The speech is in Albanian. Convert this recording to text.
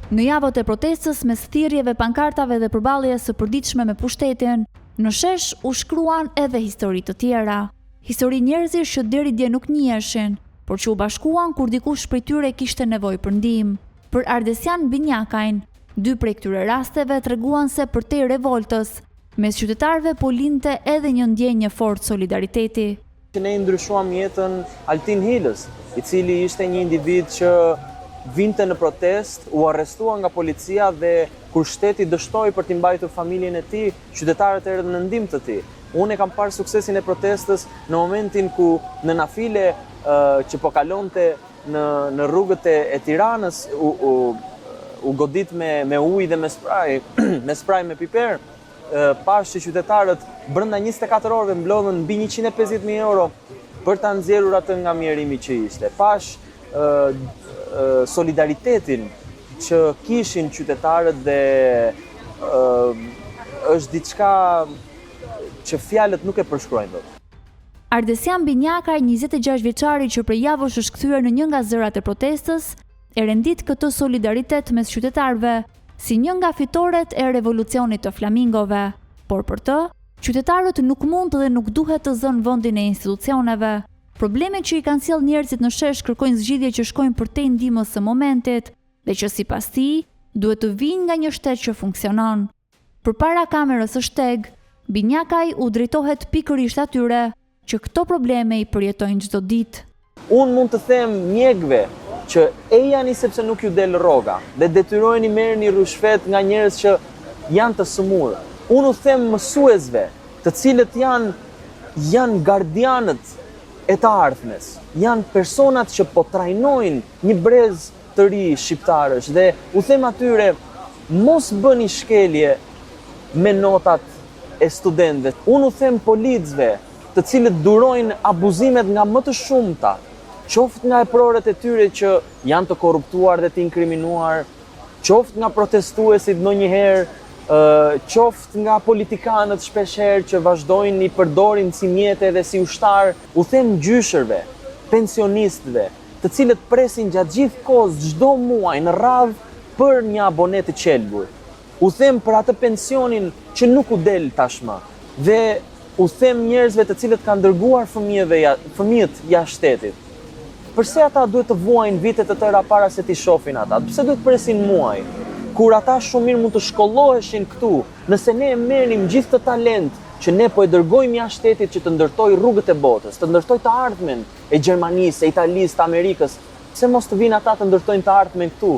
Në javët e protestës mes thirrjeve, pankartave dhe përballjes së përditshme me pushtetin, në shesh u shkruan edhe histori të tjera. Histori njerëzish që deri dje nuk njiheshin, por që u bashkuan kur dikush prej tyre kishte nevojë për ndihmë. Për Ardesian Binjakajn, dy prej këtyre rasteve treguan se përtej revoltës, mes qytetarëve po lindte edhe një ndjenjë e fortë solidariteti. Që ne i ndryshuam jetën Altin Hilës, i cili ishte një individ që vinte në protestë, u arrestua nga policia dhe kur shteti dështoi për t'i mbajtur familjen e tij, qytetarët erdhën në ndihmë të tij. Unë e kam parë suksesin e protestës në momentin ku në nafile që po kalonte në në rrugët e, e Tiranës u, u u godit me me ujë dhe me spraj, me spraj me piper, Pashë që qytetarët brenda 24 orëve mblodhën mbi 150.000 euro për ta nxjerrur atë nga mjerimi që ishte. Pashë solidaritetin që kishin qytetarët dhe është diçka që fjalët nuk e përshkruajnë dot. Ardesian Binjakaj, 26 vjeçari që prej javësh është kthyer në një nga zërat e protestës, e rendit këtë solidaritet mes qytetarëve si një nga fitoret e revolucionit të flamingove. Por për të, qytetarët nuk mund dhe nuk duhet të zënë vendin e institucioneve. Problemet që i kanë sjellë njerëzit në shesh kërkojnë zgjidhje që shkojnë përtej ndihmës së momentit dhe që sipas tij, duhet të vijnë nga një shtet që funksionon. Përpara kamerës së Shteg, Binjakaj u drejtohet pikërisht atyre që këto probleme i përjetojnë çdo ditë. Unë mund të them mjekëve që ejani sepse nuk ju del rroga dhe detyroheni merrni ryshfet nga njerëz që janë të sëmurë. Unë u them mësuesve, të cilët janë janë gardianët e të ardhmes, janë personat që po trajnojnë një brez të ri shqiptarësh dhe u them atyre mos bëni shkelje me notat e studentëve. Unë u them policëve, të cilët durojnë abuzimet nga më të shumta, qoftë nga eprorët e tyre që janë të korruptuar dhe të inkriminuar, qoftë nga protestuesit ndonjëherë, qoftë nga politikanët shpeshherë që vazhdojnë i përdorin si mjete dhe si ushtarë, u them gjyshërve, pensionistëve, të cilët presin gjatë gjithë kohës çdo muaj në radhë për një abone të qelbur. U them për atë pensionin që nuk u del tashmë dhe u them njerëzve të cilët kanë dërguar fëmijëve fëmijët jashtë shtetit. Përse ata duhet të vuajnë vite të tëra para se t'i shohin ata? Pse duhet të presin muaj? Kur ata shumë mirë mund të shkolloheshin këtu, nëse ne e merrnim gjithë këtë talent që ne po e dërgojmë jashtë shtetit që të ndërtojë rrugët e botës, të ndërtojë të ardhmen e Gjermanisë, e Italisë, të Amerikës, pse mos të vijnë ata të ndërtojnë të ardhmen këtu?